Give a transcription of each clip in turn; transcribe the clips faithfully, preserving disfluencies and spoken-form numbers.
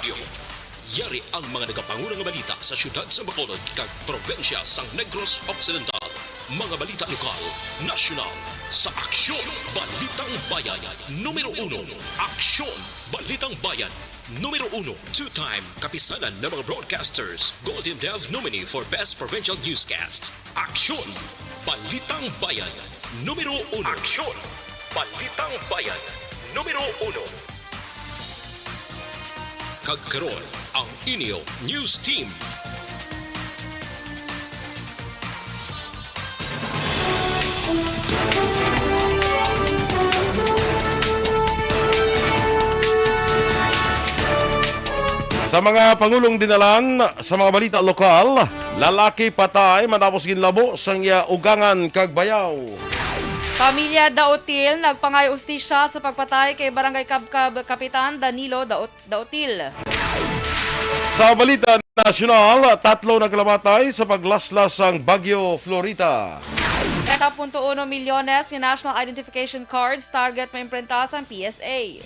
Yari ang mga nagapangulo nga balita sa siyudad sa Bacolod kag probinsya sang Negros Occidental. Mga balita lokal, nasyonal, sa Aksyon Balitang Bayan, numero uno. Aksyon Balitang Bayan, numero uno. Two-time kapisanan ng mga broadcasters, Golden Dove nominee for Best Provincial Newscast. Aksyon Balitang Bayan, numero uno. Aksyon Balitang Bayan, numero uno. Kag karon, ang inyo news team. Sa mga pangulong dinalan, sa mga balita lokal, lalaki patay matapos ginlabo sang iya ugangan kag bayaw. Pamilya Daotil nagpangayo ustisya sa pagpatay kay Barangay Kabkab Kapitan Danilo Daot-, Daotil. Sa balita nasyonal, tatlo nagkalamatay sa paglaslas sang Bagyo Florita. Trenta punto uno milyones nga national identification cards target maimprinta sang P S A.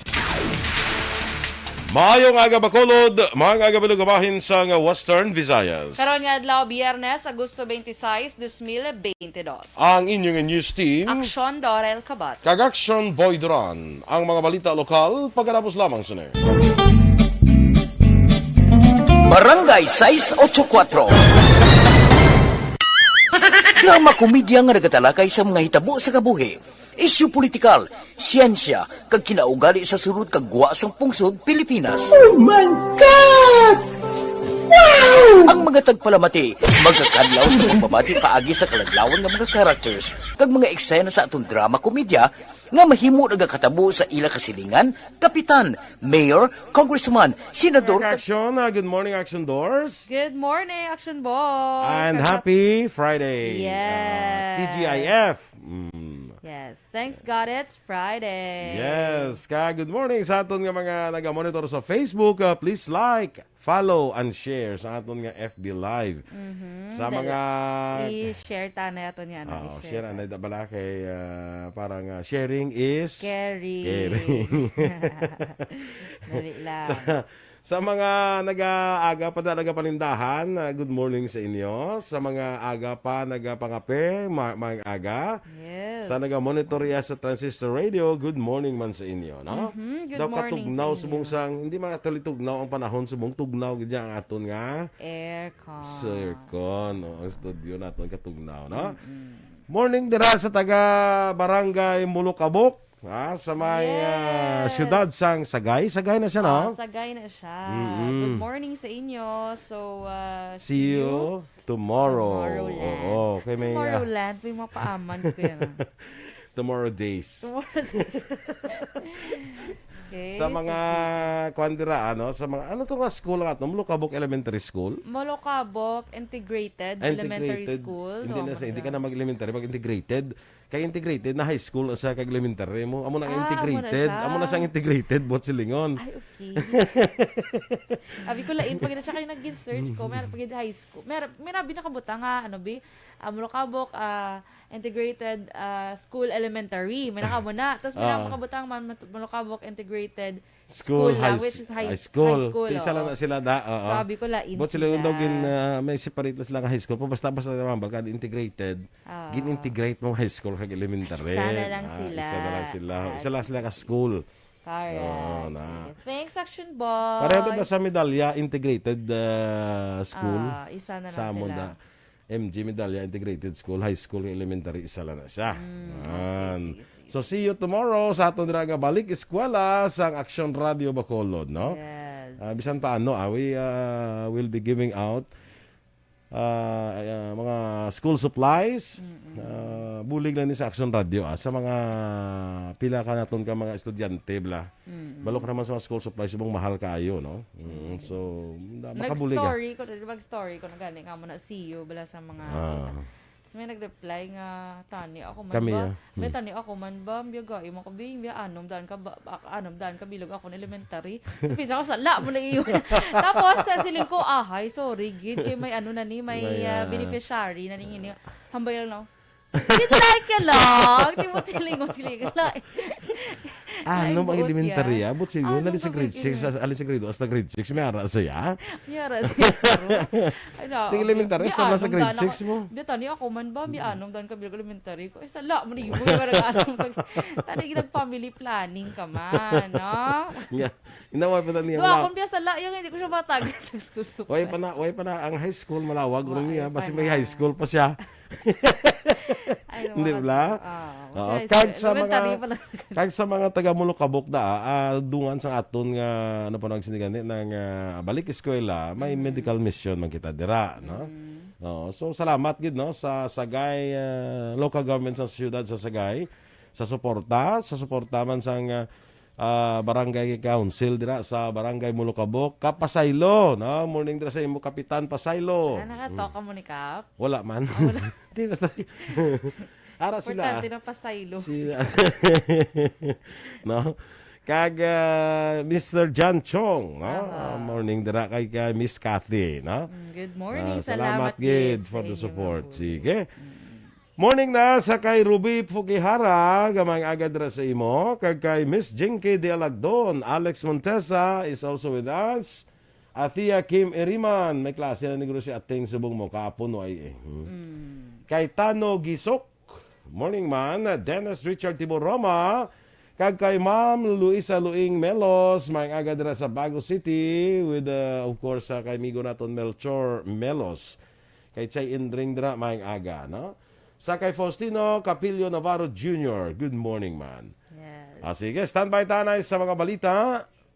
Maayong aga, Bacolod. Maayong aga, Bilog, bahin sang Western Visayas. Karon nga adlaw, Biyernes, Agosto twenty-six, dos mil twenty-two. Ang inyong news team, Aksyon Dorel Kabat. Kag Aksyon Boy Duran. Ang mga balita lokal, pagkatapos lamang sini. Barangay sais ocho kuatro. Drama komedya nga nagatalakay sa mga hitabo sa kabuhi, isyu politikal, siyensya, kag kinaugali sa sulod kag gwa sang pungsod Pilipinas. Oh my God! Wow! Ang mga tagpalamati magakadlaw sa pagbabati paagi sa kaladlawan nga mga characters kag mga eksena sa aton drama komedya nga mahimo nagakatabo sa ila kasilingan, kapitan, mayor, congressman, senador, kag Action, uh, good morning, Action Doors. Good morning, Action Boy. And Kaka- happy Friday. Yes. Uh, T G I F. Mm. Yes. Thanks God it's Friday. Yes. Ka good morning sa aton nga mga naga-monitor sa Facebook. Uh, please like, follow, and share sa aton nga F B Live. Mhm. Sa Dali. mga I-share ta na ato niya, no? Oo, I-share share ta. Anay da bala kay, ah, parang, ah, sharing is Caring. caring. Dali lang. Sa, sa mga nag-aaga pa na nagapanindahan, ah, good morning sa inyo. Sa mga aga pa nagapangape, ma-, maayong aga. Yes. Sa naga-monitor ya sa Transistor Radio, good morning man sa inyo, no? Mhm, good Daw morning katugnaw sa subong inyo. sang, hindi man actually tugnaw ang panahon, subong tugnaw gid ang aton nga Aircon. sa aircon, o, ang studio naton katugnaw, no? Mm-mm. Morning dira sa taga Barangay Mulukabok, ha, sa may, ah, Yes. siyudad sang Sagay. Sagay na siya, no? Ah, Sagay na siya. Mm-mm. Good morning sa inyo. So, ah, See see you you tomorrow. Tomorrowland. Oo, kay may, ah, Tomorrowland, may mapaaman ko yan, ah. Tomorrow days. Tomorrow days. Okay, Sa so mga sige. kwan dira, ano, sa mga, ano to nga school nga to? Mulukabok Elementary School? Mulukabok Integrated Ah, Elementary integrated. School. Hindi Oo, na sa, hindi ka na mag-elementary, mag-integrated. Kay integrated na high school sa kag elementary mo. Amo na ang Ah, amo na integrated. siya. Amo na siyang integrated, buot silingon. Ay, okay. Abi ko lain, pag na siya kayo nag-search ko, meron pag high school. Meron, may nabi nakabutang nga, ano, bi? Ah, Mulukabok, ah, Integrated, ah, School Elementary. May nakamo na. Tapos may Ah. nakabutang man, Mat-, Mulukabok Integrated School, School lang, high which s-, is high high s-, school. high school, Isa lang oo. na sila da, oo. Sabi ko, lain But sila yung daw sila. gin, ah, may separate na sila nga high school. Pa basta, basta naman, baga integrated. Oo. Gin-integrate mong high school kag elementary. Isa na lang Ah, sila. isa na lang sila. Ah, Isa lang sige, sila ka sige. school. Correct. Oo, na. Sige. Thanks, Action Boy. Pareho to ba sa Medalya Integrated, ah, School? Ah, isa na lang Sa sila. Munda. M G Medalya Integrated School, high school, elementary, isa lang na siya. Mm, okay, Yan. sige, sige, So, sige. see you tomorrow sa aton dira nga balik eskwela sang Aksyon Radio Bacolod, no? Yes. Ah, bisan pa ano, ah, we, ah, will be giving out, ah, ah, mga school supplies. Mm-mm. Ah, bulig lang ni sa Aksyon Radio, ah, sa mga pila ka naton ka mga estudyante, bla. Mm-mm. Balok naman sa mga school supplies, subong mahal kaayo, no? Mm, Mm. so, na-, makabulig, ah. Nag-story ko, mag-story ko na gani nga mo na see you, bala sa mga Ah. kita. Tapos may nag-reply nga, "Tani ako man Kami, ba? ah. May Hmm. tani ako man ba? Biyagai mo ko, bing, biya anom daan ka ba, a-, anom daan ka bilog ako na elementary." Tapos ako, "Sala mo na iyo." Tapos, sa siling ko, "Ahay, sorry, gid, kay may ano na ni, may, May, ah, ah, beneficiary na ni ini." Hambay lang, no? Gid like ka lang. Di mo siling mo, siling ka lang. Ano, ang elementary, ah? Buot siya, nali sa grade six, ah, ali sa grade two hasta grade six, may ara siya. May ara siya, pero, ano, elementary, hasta na sa grade six mo. Di, tani ako man ba, may anom dan ka bilang elementary ko. Eh, sala mo ni, boy, wala ka anom. Tani, nag-family planning ka man, no? Yeah. Inaway pa tani. Duha akong biya sala, yung hindi ko siya matag. Gusto ko. Way pa na, way pa na ang high school, malawag, ron niya, basi may high school pa siya. Hindi bala? Oo, kag sa mga, kag sa mga taga Mulukabok da, ah, dungan sa aton nga, ano pa nagsinigani, nang, ah, balik eskwela, may medical mission man kita dira, no? Oo, so salamat gid, no, sa Sagay, ah, local government sa siyudad sa Sagay, sa suporta, sa suporta man sang, ah, ah, barangay council dira sa barangay Mulukabok, kapasaylo, no? Morning dira sa imo, Kapitan Pasaylo. Ah, nakatoka mo ni Kap? Wala man. Ah, wala. Di, basta, ara sila. Importante na pasaylo. Si, no? Kag, ah, Mister John Chong, no? Ah, morning dira kay, kay Miss Cathy, no? Mm, good morning. Ah, salamat gid for the support. Sige. Morning na sa kay Ruby Fukihara, gamay aga dira sa imo, kag kay Miss Jinky de Alagdon. Alex Montesa is also with us. Athea Kim Iriman, may klase na negro si Ating subong mo, kahapon wa ay eh. Hmm. Kay Tano Gisok, morning man. Dennis Richard Tiboroma, kag kay Ma'am Luisa Luing Melos, may aga dira sa Bago City, with, uh, of course, uh, kay migo naton Melchor Melos. Kay Chay Indring dira, may aga, no? Sa kay Faustino Capillo Navarro Junior, good morning, man. Yes. Ah, sige, standby tanay sa mga balita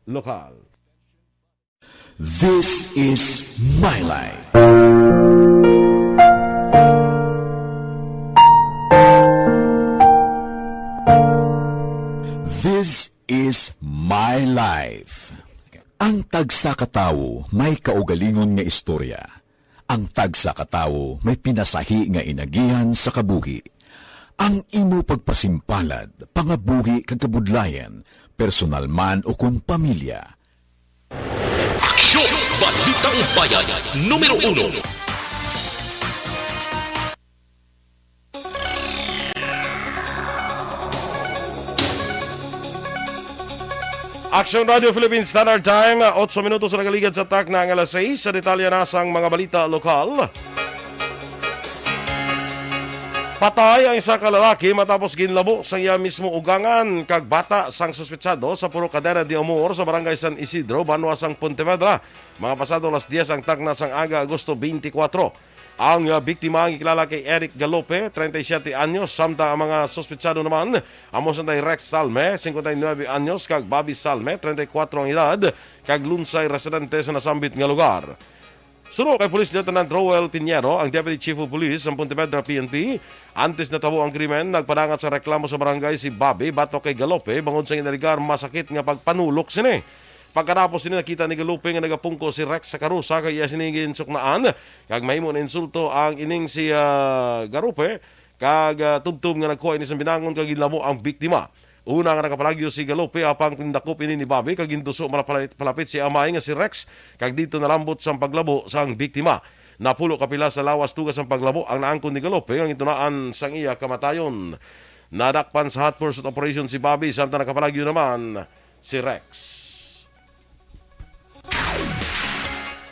lokal. This is My Life. This is My Life. Ang tagsa ka tawo may kaugalingon nga istorya. Ang tagsa ka tawo may pinasahi nga inagihan sa kabuhi. Ang imo pagpasimpalad, pangabuhi kag kabudlayan, personal man o kon pamilya. Aksyon! Balitang Bayan, numero uno. Aksyon Radio Philippines Standard Time, otso minutos na nagaligad sa takna nga alas sais. Sa detalye na sang mga balita lokal. Patay ang isa ka lalaki matapos ginlabo sa iya mismo ugangan kag bata sang suspetsado sa Purok Cadena de Amor sa Barangay San Isidro, banwa sang Pontevedra, mga pasado alas diyes ang takna sang aga, Agosto twenty-four. Ang, ah, biktima ang gikilala kay Eric Galope, treinta y siete anyos, samtang ang mga suspetsado naman amo sang kay Rex Salme, cincuenta y nueve anyos, kag Bobby Salme, treinta y cuatro ang edad, kag lunsay residente sa nasambit nga lugar. Suno kay Police Lieutenant Roel Piñero, ang Deputy Chief of Police sang Pontevedra P N P, antes natabo ang krimen, nagpadangat sa reklamo sa barangay si Bobby batok kay Galope bangod sa ginalegar masakit nga pagpanulok sini. Pagkatapos sini, nakita ni Galope nga nagapungko si Rex sa karusa kag iya sini ginsuknaan, kag mahimo na insulto ang ining si, ah, Galope, kag, ah, tubtob nga nagkuha ini sang binangon kag ginlabo ang biktima. Una nga nakapalagyo si Galope, apang gindakop ini ni Bobby kag ginduso malapalapit, palapit si amay nga si Rex, kag didto nalambot sang paglabo sang biktima. Napulo ka pilas sa lawas tuga sang paglabo ang naangkon ni Galope nga gintunaan sang iya kamatayon. Nadakpan sa hot pursuit operation si Bobby, samtang nakapalagyo naman si Rex.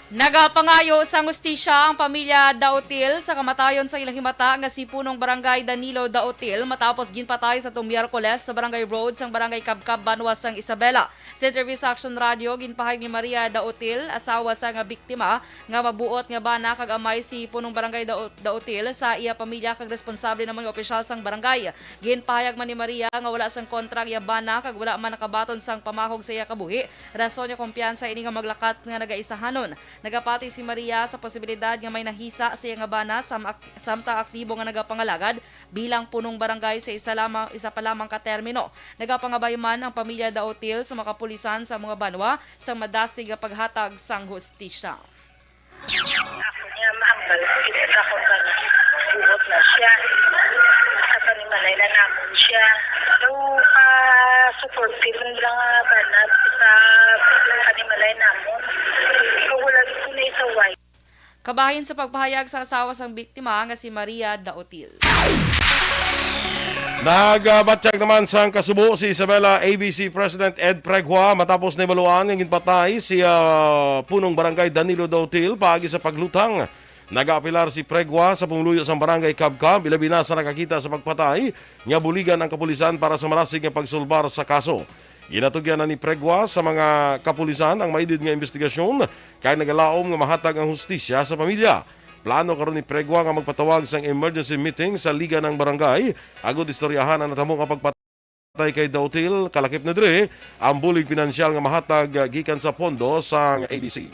Nagapangayo sang hustisya ang pamilya Daotil sa kamatayon sa ilang himata nga si Punong Barangay Danilo Daotil matapos ginpatay sa tuong Miyerkules sa Barangay Road sang Barangay Kabkab, banwa sang Isabela. Sa interview sa Action Radio, ginpahayag ni Maria Daotil, asawa sa nga biktima, nga mabuot nga bana kag amay si Punong Barangay Dao-, Daotil sa iya pamilya kag responsable naman nga opisyal sang barangay. Ginpahayag man ni Maria nga wala sang kontra ang iya bana kag wala man nakabaton sang pamahog sa iya kabuhi, rason nga kumpiyansa ini nga maglakat nga nagaisahanon. Nagapati si Maria sa posibilidad nga may nahisa sa iya nga bana sam-, samtang aktibo nga nagapangalagad bilang punong barangay sa isa lamang, isa pa lamang ka termino. Nagapangabay man ang pamilya Daotil sa mga kapulisan sa mga banwa sang madasig nga paghatag sang hustisya. Ako niya, mahambal, kita ko ka na buot na siya. Sa panimalay na namon siya. Daw ka-supportive lang nga banat sa panimalay namon. Kahulag ko na isaway. Kabahin sa pagpahayag sa asawa sang biktima nga si Maria Daotil. Nagabatyag naman sang kasubo si Isabela A B C President Ed Pregua matapos nahibaluan nga ginpatay si, ah, punong barangay Danilo Dautil paagi sa pagluthang. Nagaapelar si Pregua sa pumuluyo sang barangay Kabkab, ilabi na sa nakakita sa pagpatay nga buligan ang kapulisan para sa marasig nga pagsulbar sa kaso. Ginatugyan na ni Pregua sa mga kapulisan ang maidid nga investigasyon kay nagalaom nga mahatag ang hustisya sa pamilya. Plano karon ni Pregua nga magpatawag sang emergency meeting sa liga ng barangay agud istoryahan ang natabo nga pagpatay kay Dautil. Kalakip na diri ang bulig pinansyal nga mahatag gikan sa pondo sang A B C.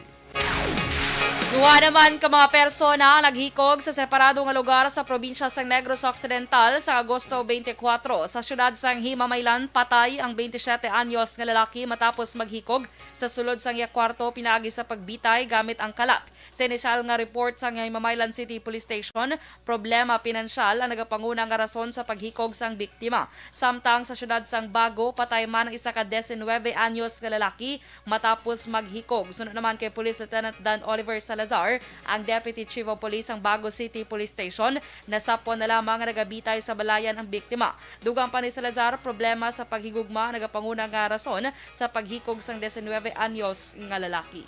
Duha naman ka mga persona ang naghikog sa separado nga lugar sa probinsya sang Negros Occidental sa Agosto twenty-four. Sa siyudad sang Himamaylan, patay ang twenty-siyete anyos nga lalaki matapos maghikog sa sulod sang iya kwarto pinaagi sa pagbitay gamit ang kalat. Sa inisyal nga report sang Himamaylan City Police Station, problema pinansyal ang nagapanguna nga rason sa paghikog sang biktima. Samtang sa siyudad sang Bago, patay man ang isa ka diecinuebe anyos nga lalaki matapos maghikog. Suno naman kay Police Lieutenant Dan Oliver Salazar, ang Deputy Chief of Police sang Bago City Police Station, nasapwan na lamang nga nagabitay sa balayan ang biktima. Dugang pa ni Salazar, problema sa paghigugma ang nagapanguna nga rason sa paghikog sang diecinuebe anyos nga lalaki.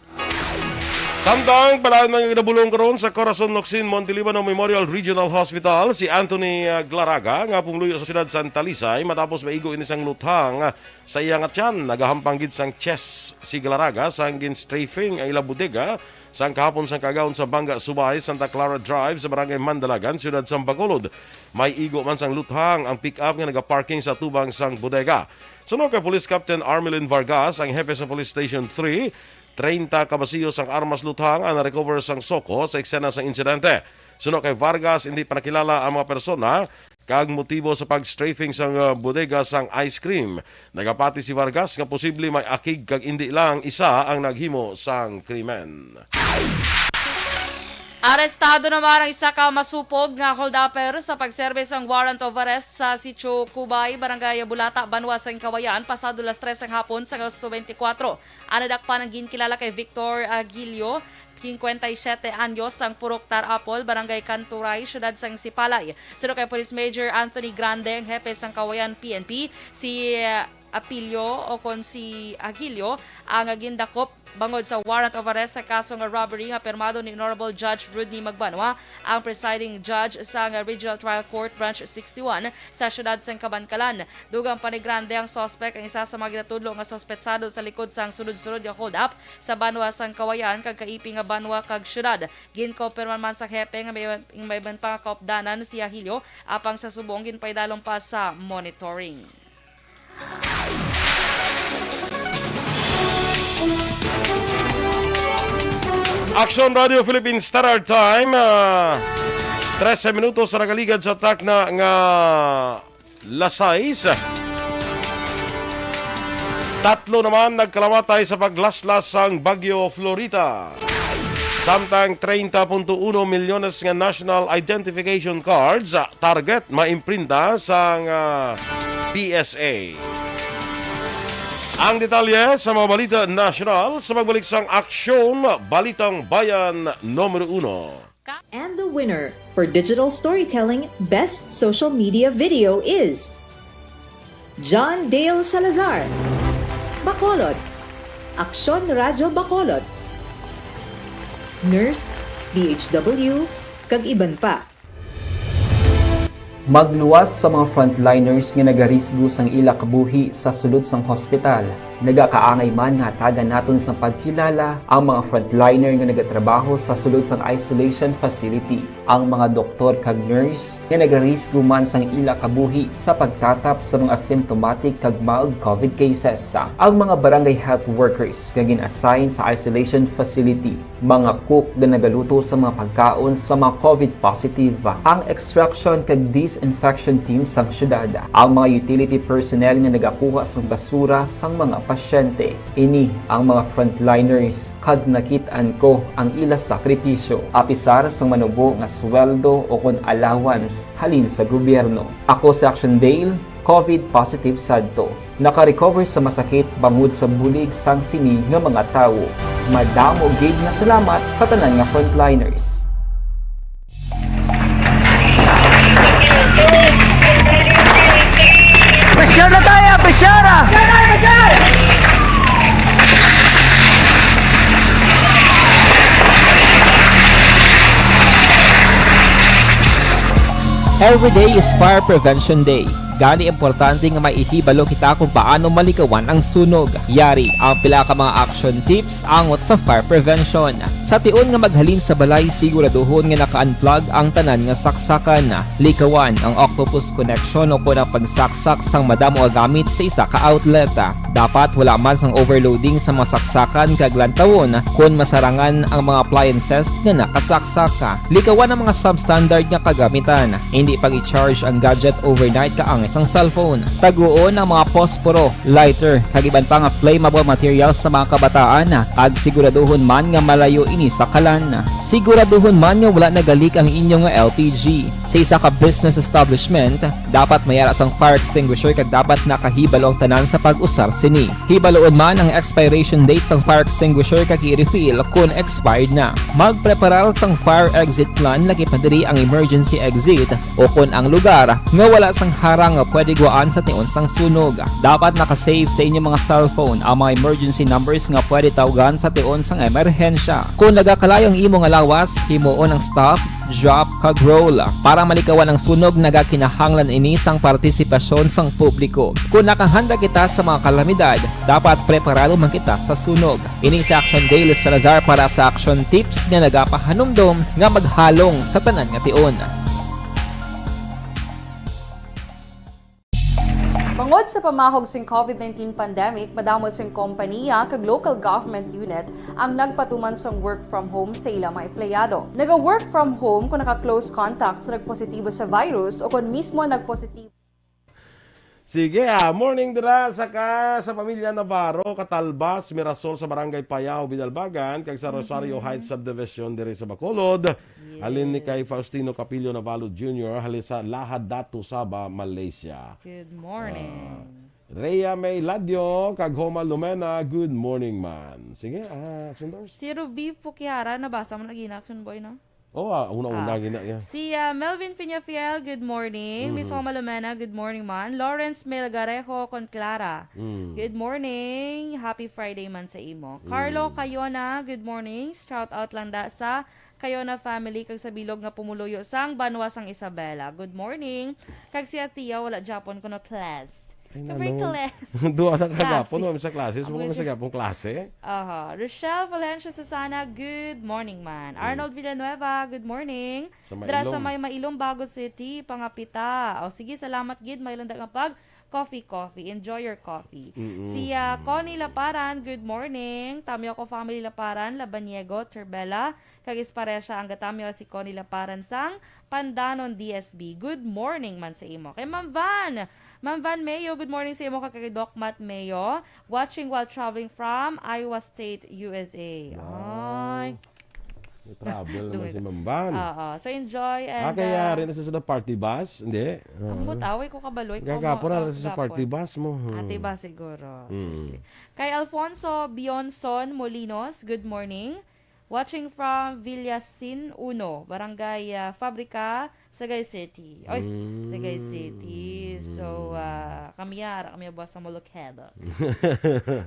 Samtang palayon man nga nabulong karon sa Corazon Locsin Montelibano Memorial Regional Hospital si Anthony, ah, Glaraga nga pumuluyo sa siyudad sang Talisay matapos maigo ini sang luthang sa iya nga tiyan. Nagahampang gid sang chest si Glaraga sang gin-strafing ang ila bodega sang kahapon sang kaagahon sa Banga Subay, Santa Clara Drive sa Barangay Mandalagan, siyudad sang Bacolod. May igo man sang luthang ang pick-up nga nagaparking sa tubang sang bodega. Suno kay Police Captain Armelin Vargas, ang hepe sa Police Station three, treinta ka basiyo sang armas luthang ang na-recover sang SOCO sa eksena sang insidente. Suno kay Vargas, hindi pa nakilala ang mga persona kag motibo sa pag-strafing sang, uh, bodega sang ice cream. Nagapati si Vargas nga posible may akig kag indi lang isa ang naghimo sang krimen. Arestado naman ang isa ka masupog nga holdupper sa pagserbe sang warrant of arrest sa Sitio Cubay, Barangay Bulata, Banwa sang Cauayan, pasado las tres sang hapon sa Agosto twenty-four. Ang nadakpan ang ginkilala kay Victor Aguilio, cincuenta y siete anyos, sang Purok Tarapol, Barangay Kanturay, Siyudad sang Sipalay. Suno kay Police Major Anthony Grande, ang hepe sang Cauayan P N P, si, uh, Apilio o kon si Aguilio ang gindakop bangod sa warrant of arrest sa kaso nga robbery nga pirmado ni Honorable Judge Rodney Magbanwa, ang presiding judge sang Regional Trial Court Branch sixty-one sa siyudad sang Kabankalan. Dugang pa ni Grande, ang suspect ang isa sa mga ginatudlo nga suspetsado sa likod sang sunod-sunod nga hold-up sa banwa sang Cauayan kag kaipi nga banwa kag siyudad. Ginkumpirma man sa hepe nga may, may iban pa nga kaupdanan si Aguilio, apang sa subong ginpaidalom pa sa monitoring. Aksyon Radio Philippines Standard Time, ah, trese minutos sa nagaligad sa takna nga las sais. Tatlo naman nagkalamatay sa paglaslas sang Bagyo Florita. Samtang treinta punto uno milyones nga national identification cards, ah, target maimprinta sang, ah, P S A. Ang detalye sa mga balita nasyonal sa pagbalik sang Aksyon Balitang Bayan Numero Uno. And the winner for digital storytelling best social media video is John Dale Salazar, Bacolod, Aksyon Radyo Bacolod, Nurse, D H W, kag iban pa. Magluwas sa mga frontliners nga nagarisgo sang ila kabuhi sa sulod sang hospital. Nagakaangay man nga hatagan naton sang pagkilala ang mga frontliner nga nagatrabaho sa sulod sang isolation facility, ang mga doktor kag nurse nga nagarisgo man sang ila kabuhi sa pagtatap sa mga symptomatic kag mild covid cases, ang mga barangay health workers nga gin-assign sa isolation facility, mga cook nga nagaluto sa mga pagkaon sa mga covid positive, ang extraction kag disinfection team sang syudad, ang mga utility personnel nga nagakuha sang basura sang mga pasyente. Ini ang mga frontliners, kag nakit-an ko ang ila sakripisyo. Apisar sang manubo nga sweldo o kon allowance halin sa gobyerno. Ako si Action Dale, covid positive sadto. Naka-recover sa masakit bangod sa bulig sang sini nga mga tawo. Madamo gid nga salamat sa tanan nga frontliners. Every day is Fire Prevention Day. Gani, importante nga maihibalo kita kung paano malikawan ang sunog. Yari ang pila ka mga action tips angot sa fire prevention. Sa tion nga maghalin sa balay, siguraduhon nga naka-unplug ang tanan nga saksakan. Likawan ang octopus connection o kon ang pagsaksak sang madamo nga gamit sa isa ka outlet. Dapat wala man sang overloading sa mga saksakan kag lantawon kon masarangan ang mga appliances nga nakasaksak. Likawan ang mga substandard nga kagamitan. Hindi pag-i-charge ang gadget overnight kaangay sang cellphone. Taguon ang mga posporo, lighter, kag iban pa nga flammable materials sa mga kabataan, kag siguraduhon man nga malayo ini sa kalan. Siguraduhon man nga wala nagalik ang inyo nga L P G. Sa isa ka business establishment, dapat may ara sang fire extinguisher kag dapat nakahibalo ang tanan sa pag-usar sini. Hibaloon man ang expiration date sang fire extinguisher kag i-refill kon expired na. Magpreparar sang fire exit plan, lakip na diri ang emergency exit, o kon ang lugar nga wala sang harang nga pwede guwaan sa tion sang sunog. Dapat naka-save sa inyong mga cellphone ang mga emergency numbers nga pwede tawgan sa tion sang emerhensya. Kung nagakalayo ang imo nga lawas, himuon ang stop, drop, kag roll. Para malikawan ang sunog, nagakinahanglan ini sang partisipasyon sang publiko. Kung nakahanda kita sa mga kalamidad, dapat preparado man kita sa sunog. Ini si Action Dale Salazar para sa Action Tips nga nagapahanumdom nga maghalong sa tanan nga tion. Bangod sa pamahog sing covid nineteen pandemic, madamo sing kompaniya kag local government unit ang nagpatuman sang work from home sa ila mga empleyado. Naga-work from home kung naka-close contact sa nagpositibo sa virus o kon mismo nagpositibo. Sige, ah, morning dira sa ka, sa pamilya Navarro, Katalbas, Mirasol sa Barangay Payao, Bidalbagan, kag sa Rosario Mhm. Heights Subdivision diri sa Bacolod. Halin ni kay Yes. Faustino Capillo Navarro Junior, halin sa Lahad Datu, Sabah, Malaysia. Good morning. Ah, Rhea May Ladio, kag Homa Lumena, good morning, man. Sige, ah, Action Doors. Si Ruby Pukiara, nabasa mo na gina, Action Boy, no? Oh, ah, una-una Ah. gina, yeah. Si, ah, Melvin Peñafiel, good morning. Miss Mhm. Homa Lumena, good morning, man. Lawrence Melgarejo con Clara, Mm. good morning. Happy Friday man sa imo. Carlo Mm. Cayona, good morning. Shout out lang da sa Cayona family kag sa bilog nga pumuluyo sang banwa sang Isabela. Good morning. Kag si Atia, wala gyapon kuno class. Ay, Ka-free nanong class. Duha na Klase. kagapon, wala sa klase. Amo Wala na sa siya. gapon klase. Aha. Rochelle Valencia Susana, good morning, man. Mm. Arnold Villanueva, good morning. Sa Dra sa Mailong. may Mailong, Bago City, pangapita. O, sige, salamat gid, may landa nga pag coffee, coffee. Enjoy your coffee. Mm-mm. Si, ah, Connie Laparan, good morning. Tamyo ko family Laparan, Labaniego, Terbela, kag Esparecia, ang gatamyo si Connie Laparan sang Pandanon D S B. Good morning man sa imo. Kay Ma'am Van, Ma'am Van Mayo, good morning sa imo, kag kay Doc Matt Mayo. Watching while traveling from Iowa State, U S A. Wow. Ay. May travel naman Duman. si Ma'am Van. Oo. So, enjoy and, Ah, kaya ah, rin na sa party bus? Hindi. Oo. Ambot, away ko kabaloy ko Gagapon mo, na rin sa gapon. party bus mo. Hmm. Ate ba siguro? Mm. Sige. Kay Alfonso Bionson Molinos, good morning. Watching from Villasin Uno, Barangay, ah, Fabrica, Sagay City. Oy, Mm. Sagay City. So, ah, kami ara, kami buwas sa Molokebok.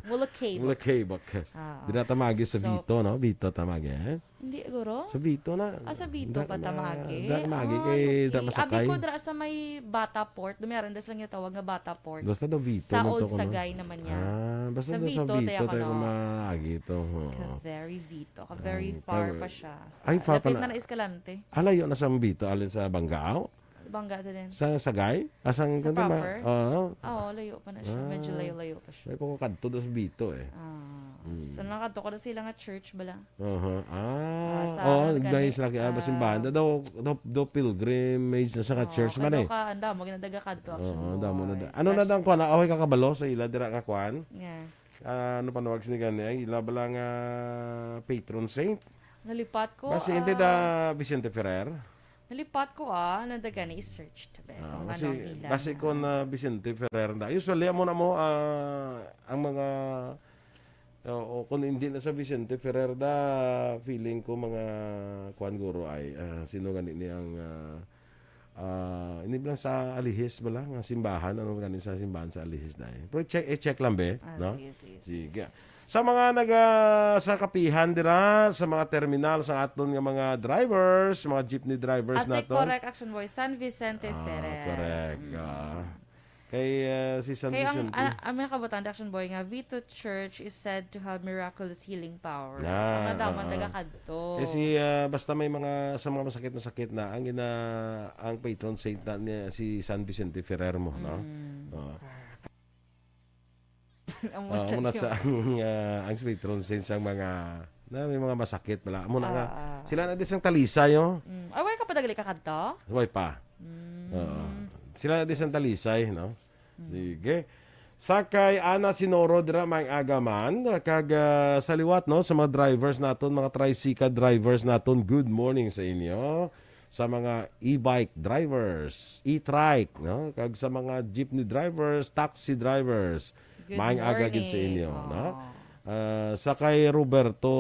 Molokebok. Molokebok. Ah, Dira tamagi sa so, Vito, no? Vito tamagi, eh? Hindi, guro? Sa Vito na. Ah, sa Vito Dira pa na, tamagi? dira tamagi Ah, kay okay. dira masakay. Abi ko dira sa may Bata Port. Dumiaran, das lang yung tawag nga Bata Port. Basta daw Vito Sa man to Old ko, no? Sagay naman niya. Ah, basta Sa daw sa Vito, Vito, tayo tayo ko, no? maagi to, ho. Ka very Vito. Ka very Ay, far ka pa siya. Sa, Ay, far lapit pala. na na Escalante. Ah, layo na sa Vito, alin sa Bangao? Bangao din. Sa Sagay? Ah, sang Sa kuwan, ma-, proper? oo. Oo, layo pa na siya. Medyo Ah. layo-layo pa siya. May pagkakadto daw sa Vito, eh. Ah, Mm. so nakadto ko na sila nga church bala. Aha. Ah, Ah, sa oo, ano gani? guys, lagi, ah, Ah. simbahan. Daw, daw, daw pilgrimage na sa ka Oo, church man, kay eh. daw ka, ang damo, ginadaga kadto, actually, Oo, damo na da-, boys. ano na Especially daw, kuwan, away ka kabalo sa ila, dira ka kuwan? Nga. Ah, ano panawag sini gani? Ang ila bala nga patron saint? Nalipat ko, Basi, hindi ah, da Vicente Ferrer? Nalipat ko, ah, ano da gani, i-search to, be, Ah, kung basi, ano ang ila basi nga kung, ah, Vicente Ferrer na. Usually, amo na mo, ah, ang mga, o, o kung hindi na sa Vicente Ferrer da, feeling ko mga kuwan guro ay, ah, sino gani ni ang, ah, Ah, ini lang sa Alihis bala, nga simbahan, ano gani sa simbahan sa Alihis na eh. Pero check, i-check lang, be, Ah, no? sige, sige, sige, Sige. sige. Sa mga naga-, sa kapihan dira, sa mga terminal, sa aton nga mga drivers, mga jeepney drivers Ate, naton. correct, Action Boy, San Vicente Ah, Ferrer. correct. Mm. Ah. Kay, ah, si San Kay ang, Vicente. ah, ang mga kabutan, Action Boy, nga Vito Church is said to have miraculous healing power. So, Na, madamo ang oo. taga kadto. Kasi, ah, basta may mga, sa mga masakit na sakit na, ang ina-, ang patron saint na niya si San Vicente Ferrer mo, no? Mm. Oo. Ang Ah, mga muna sa taga- ang, ah, ang patron saint sa mga, na may mga masakit pala. Amo na nga, Ah, ah. sila na di sang Talisay, oh. Mm. Ay, way ka pa dagali ka kadto? Way pa. Mm. Oo. Sila na di sang Talisay, no? Mm. Sige. Sa kay Ana Sinoro dira, may agaman, kag, ah, sa liwat, no, sa mga drivers naton, mga tricycle drivers naton, good morning sa inyo. Sa mga e-bike drivers, e-trike, no, kag sa mga jeepney drivers, taxi drivers, Good maayong aga gid sa morning. inyo, no? Oo. Ah, sa kay Roberto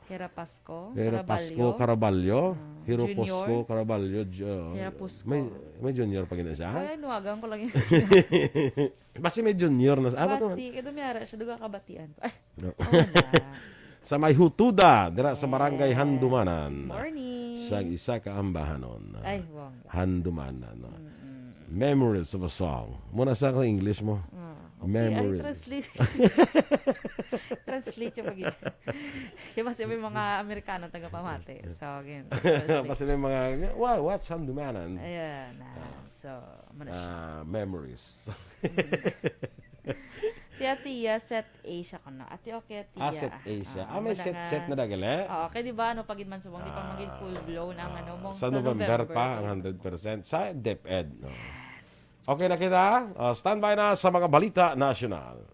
Hera Pasco, Hera Pasco Caraballo. Caraballo, Ah, Hero Junior? Posco Caraballo, Jo-, Hera Posco. may, may junior pa gina siya? Ay, nuwagan ko lang yun. Basi may junior na. Ano to? Basi, kaya dumiyara siya, duga kabatian. Ay, No. oh, wala. Sa may Hutuda, dira sa Barangay Yes. Handumanan. Good morning. Sa isa ka ambahanon. Ay, bongga. Handumanan, no? Mm-mm. Memories of a song. Muna sa akong English mo. Ah, okay, ay, Memories. translate. Translate yung pag-, Kasi may mga Amerikano tagapamati. So, again, translate. Kasi may mga, "Wa-, what's Handumanan?" Ayan, ah, Ah. so, muna siya. Ah, memories. Si Ate Iya, set A siya kuno. Ate, okay, Ate Ah, Iya. set A siya. Ah, Ah, may muna set, nga. set na dagali? Oo, kay di ba, ano, pag man subong, di pa Ah, maging full blown ang, ah, ano, mong sa sa November November pa ang pa. hundred percent. Sa DepEd, no? Yes. Okay na kita? Ah, standby na sa mga balita nasyonal.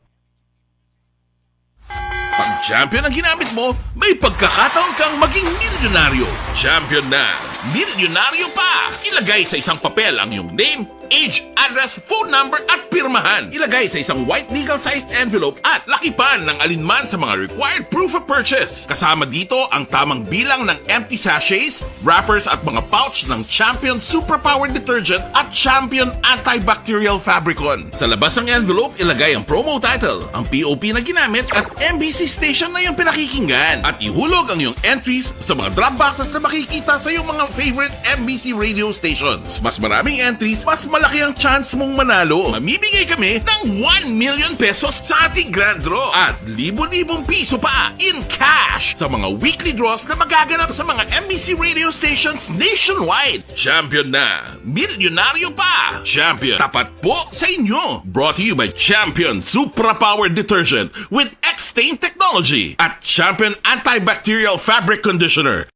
Pag champion ang ginamit mo, may pagkakataon kang maging milyonaryo. Champion na, milyonaryo pa! Ilagay sa isang papel ang iyong name, age, address, phone number, at pirmahan. Ilagay sa isang white legal-sized envelope at lakipan ng alinman sa mga required proof of purchase. Kasama dito ang tamang bilang ng empty sachets, wrappers, at mga pouch ng Champion Superpower Detergent at Champion Antibacterial Fabricon. Sa labas ng envelope, ilagay ang promo title, ang P O P na ginamit, at M B C station na iyong pinakikinggan. At ihulog ang iyong entries sa mga drop boxes na makikita sa iyong mga favorite M B C radio stations. Mas maraming entries, mas malaki ang chance mong manalo. Mamimigay kami ng one million pesos sa ating grand draw at libo-libong piso pa in cash sa mga weekly draws na magaganap sa mga M B C radio stations nationwide. Champion na! Milyonaryo pa! Champion, tapat po sa inyo! Brought to you by Champion Supra Power Detergent with X-Stain Technology at Champion Antibacterial Fabric Conditioner.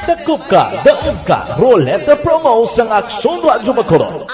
Dakop ka, daog ka, Roleta Promo sang Aksyon Radyo Bacolod.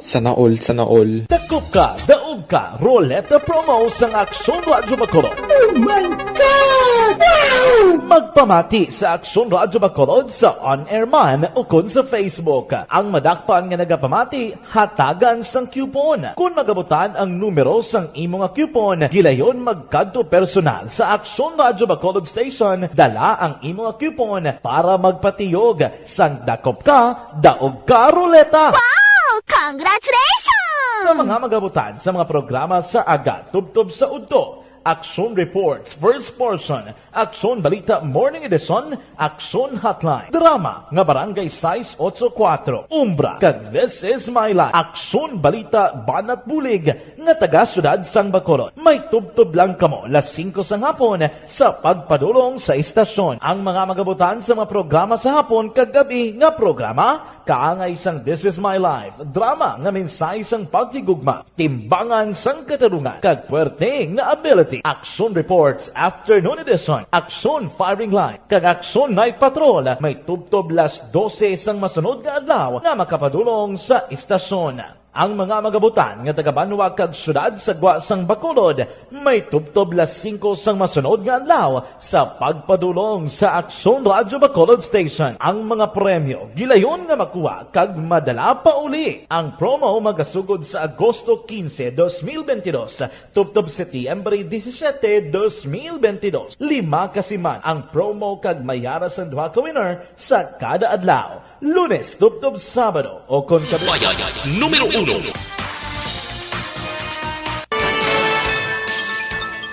Sana all, sana all. Dakop ka, daog ka, Roleta Promo sang Aksyon Radyo Bacolod. Oh my God! Wow! Magpamati sa Aksyon Radyo Bacolod sa on-air man ukon sa Facebook. Ang madakpan nga nagapamati, hatagan sang coupon. Kon magabutan ang numero sang imo nga coupon, gilayon magkadto personal sa Aksyon Radyo Bacolod Station, dala ang imo nga coupon para magpatiyog sang dakop ka, daog ka, Roleta. Wow! Congratulations! Sa mga magabutan sa mga programa sa aga tubtob sa udto, Aksyon Reports, First Portion, Aksyon Balita Morning Edition, Aksyon Hotline, drama nga Barangay sais otso kuwatro, Umbra, kag This Is My Life, Aksyon Balita Banat Bulig nga taga Siyudad sang Bacolod. May tubtob lang kamo las singko sang hapon sa pagpadulong sa istasyon. Ang mga magabutan sa mga programa sa hapon kag gab-i nga programa, kaangay sang This Is My Life, drama nga mensahe sang paghigugma, timbangan sang katarungan, kag puwerte nga ability. Aksyon Reports Afternoon Edition, Aksyon Firing Line, kag Aksyon Night Patrol may tubtob las dose sang masunod nga adlaw nga makapadulong sa istasyon. Ang mga magabutan nga taga-banwa kag syudad sa gwa sang Bacolod may tubtob las singko sang masunod nga adlaw sa pagpadulong sa Aksyon Radyo Bacolod Station. Ang mga premyo gilayon nga makuha kag madala pa uli. Ang promo magasugod sa Agosto quince, dos mil veintidós, tubtob Setyembre disisiete, dos mil veintidós. Lima ka siman ang promo kag may ara sang duha ka winner sa kada adlaw, Lunes tubtob Sabado o kon kabi. Bayan numero uno.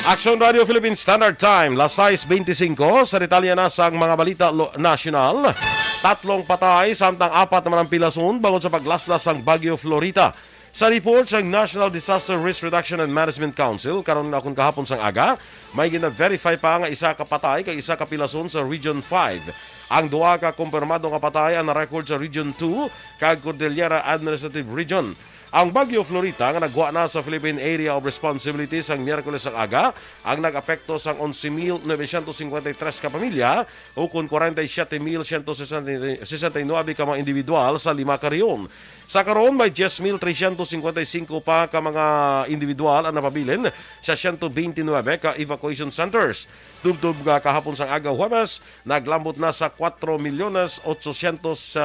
Aksyon Radio Philippine Standard Time, las sais beintisinko. Sa detalye na sang mga balita lo-, nasyonal, tatlong patay samtang apat naman ang pilason bangod sa paglaslas sang Bagyo Florita. Sa report sang National Disaster Risk Reduction and Management Council, karon nga kon kahapon sang aga, may gina-verify pa nga isa ka patay kag isa ka pilason sa Region five. Ang duha ka kumpirmado nga patay ang na-record sa Region two kag Cordillera Administrative Region. Ang Bagyo Florita nga nagwa na sa Philippine Area of Responsibility sang Miyerkules sang aga, ang nag-apekto sang onse mil novecientos cincuenta y tres ka pamilya, ukon kwarenta y siyete mil siyento sesenta y nuebe ka mga individual sa lima ka rehiyon. Sa karon, may diyes mil tresyentos singkwenta y singko pa ka mga individual ang napabilin sa siyento beintinuebe ka evacuation centers. Tubtob nga kahapon sang aga Huwebes, naglambot na sa kwatro milyones otsosyentos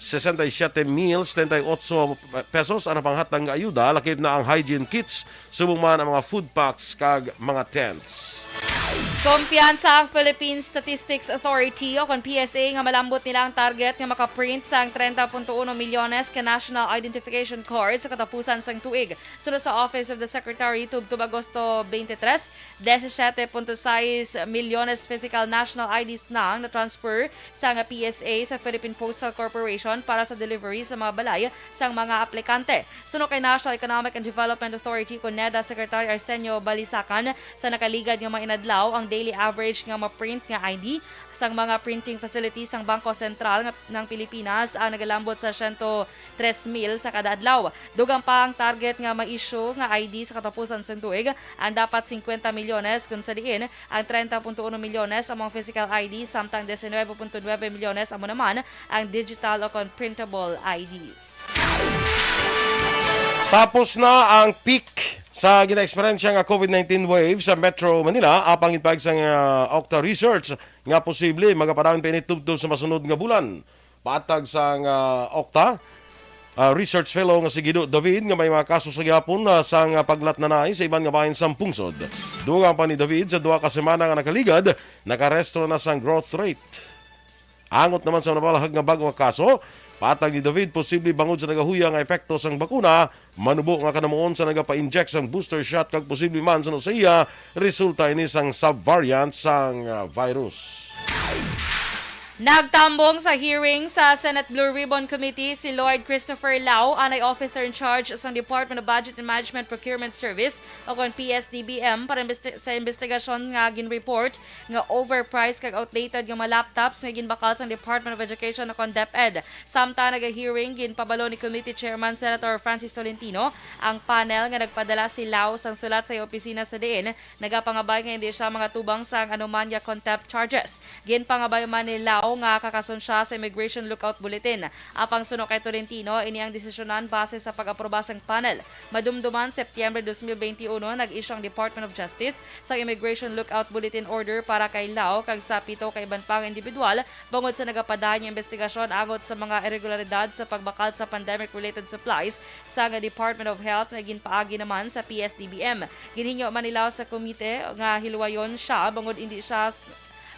sesenta y siyete mil setenta y otso pesos ang napanghatag nga ayuda, lakip na ang hygiene kits, subong man ang mga food packs kag mga tents. Kumpiyansa ang Philippine Statistics Authority o kon P S A nga malambot nila ang target nga makaprint sang trenta punto uno milyones ka national identification card sa katapusan sang tuig. Suno sa Office of the Secretary, tubtob Agosto twenty-three, disisiete punto sais milyones physical national I Ds na ang na-transfer sang P S A sa Philippine Postal Corporation para sa delivery sa mga balay sang mga aplikante. Suno kay National Economic and Development Authority, kon NEDA, Secretary Arsenio Balisacan, sa nakaligad nga mga inadlaw, ang daily average nga ma-print nga I D sang mga printing facility sang Bangko Sentral nga, ng Pilipinas ang nagalambot sa siyento tres mil sa kada adlaw. Dugang pa ang target nga ma-issue nga I D sa katapusan sang tuig, ang dapat singkwenta milyones, kun sa diin ang trenta punto uno milyones amo ang physical I D, samtang diecinuebe punto nuebe milyones amo naman ang digital o kon printable I Ds. Tapos na ang peak sa ginaeksperyensya nga COVID nineteen wave sa Metro Manila, apang ginpahayag sang, ah, OCTA Research nga posible magapadalin pa ini tubtob sa masunod nga bulan. Patag sang, ah, OCTA, ah, research fellow nga si Guido David nga may mga kaso sa gihapon, ah, sang, ah, paglatnanay sa iban nga bahin sang pungsod. Dugang pa ni David, sa duha ka semana nga nakaligad, nakarehistro na sang growth rate. Angot naman sa nabalhag nga bag-o nga kaso, patag ni David, posible bangod sa nagahuya nga epekto sang bakuna, manubo nga kanamuon sa nagapa-inject sang booster shot kag posible man sa sa iya resulta ini sang subvariant sang, ah, virus. Nagtambong sa hearing sa Senate Blue Ribbon Committee si Lloyd Christopher Lao, anay officer in charge sang Department of Budget and Management Procurement Service o kon P S D B M, para imbesti-, sa investigasyon nga gin-report nga overpriced kag outdated nga mga laptops nga ginbakal sang Department of Education o kon DepEd. Samtang naga-hearing, ginpabalo ni Committee Chairman Senator Francis Tolentino ang panel nga nagpadala si Lao sang sulat sa iya opisina sa diin nagapangabay nga hindi siya mangatubang sang anuman nga contempt charges. Ginpangabay man ni Lao nga kakason siya sa Immigration Lookout Bulletin. Apang suno kay Tolentino, ini ang desisyonan base sa pag-aproba sang panel. Madumduman, Setyembre dos mil beinti uno, nag-issue ang Department of Justice sa Immigration Lookout Bulletin Order para kay Lao kag sa pito ka iban pa nga individual bangod sa nagapadayon nga investigasyon angot sa mga irregularidad sa pagbakal sa pandemic-related supplies sang Department of Health nga ginpaagi naman sa P S D B M. Ginhingyo man ni Lao sa komite nga hiluwayon siya bangod hindi siya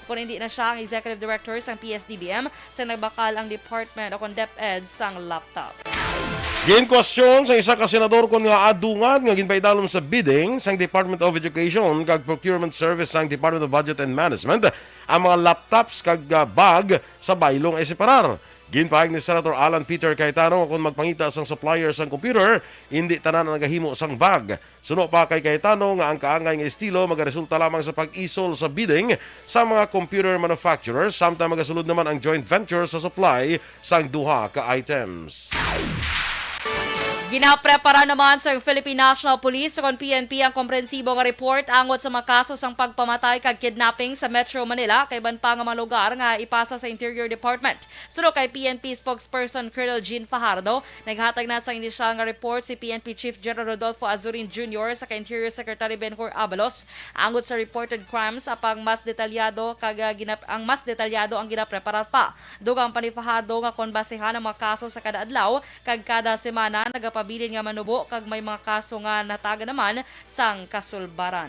kon hindi na siya ang executive director sang P S D B M sa nagbakal ang department o kon DepEd sang laptop. Ginkwestiyon sang isa ka senador kon nga adungan nga ginpaidalom sa bidding sang Department of Education kag Procurement Service sang Department of Budget and Management ang mga laptops kag, ah, bag sa baylong ay separar. Ginpahayag ni Senator Alan Peter Cayetano nga kon magpangita sang supplier sang computer, indi tanan ang nagahimo sang bag. Suno pa kay Cayetano nga ang kaangay nga estilo magaresulta lamang sa pag-isol sa bidding sa mga computer manufacturers, samtang magasulod naman ang joint venture sa supply sang duha ka items. Ginaprepara naman sa Philippine National Police o kon P N P ang komprensibo nga report angot sa mga kaso sang pagpamatay kag kidnapping sa Metro Manila kag iban pa nga mga lugar nga ipasa sa Interior Department. Suno kay P N P spokesperson Colonel Jean Fajardo, naghatag na sang inisyal nga report si P N P Chief General Rodolfo Azurin Junior sa kay Interior Secretary Benhur Abalos angot sa reported crimes, apang mas detalyado kag, ah, ginap-, ang mas detalyado ang ginapreparar pa. Dugang pa ni Fajardo nga kon basehan ang mga kaso sa kada adlaw kag kada semana, nagapabilin nga manubo kag may mga kaso nga natagan naman sang kasulbaran.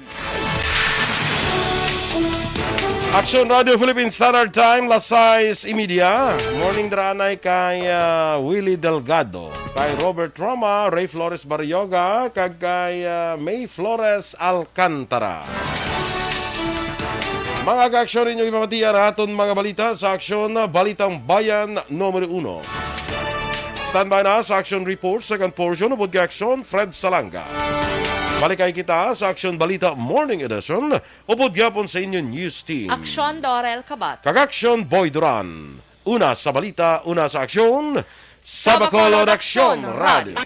Aksyon Radio Philippine Standard Time, las sais y media. Morning dra anay kay, ah, Willie Delgado, kay Robert Roma, Ray Flores Barrioga, kag kay, ah, May Flores Alcantara. Mga kaaksyon, ninyo ipamatian aton mga balita sa Aksyon, Balitang Bayan numero uno. Standby na sa Aksyon Report, second portion, upod kay Aksyon Fred Salanga. Balikay kita sa Aksyon Balita Morning Edition, upod gyapon sa inyo news team. Aksyon Dorel Kabat. Kag Aksyon Boy Duran. Una sa balita, una sa aksyon, sa Bacolod Aksyon Radio.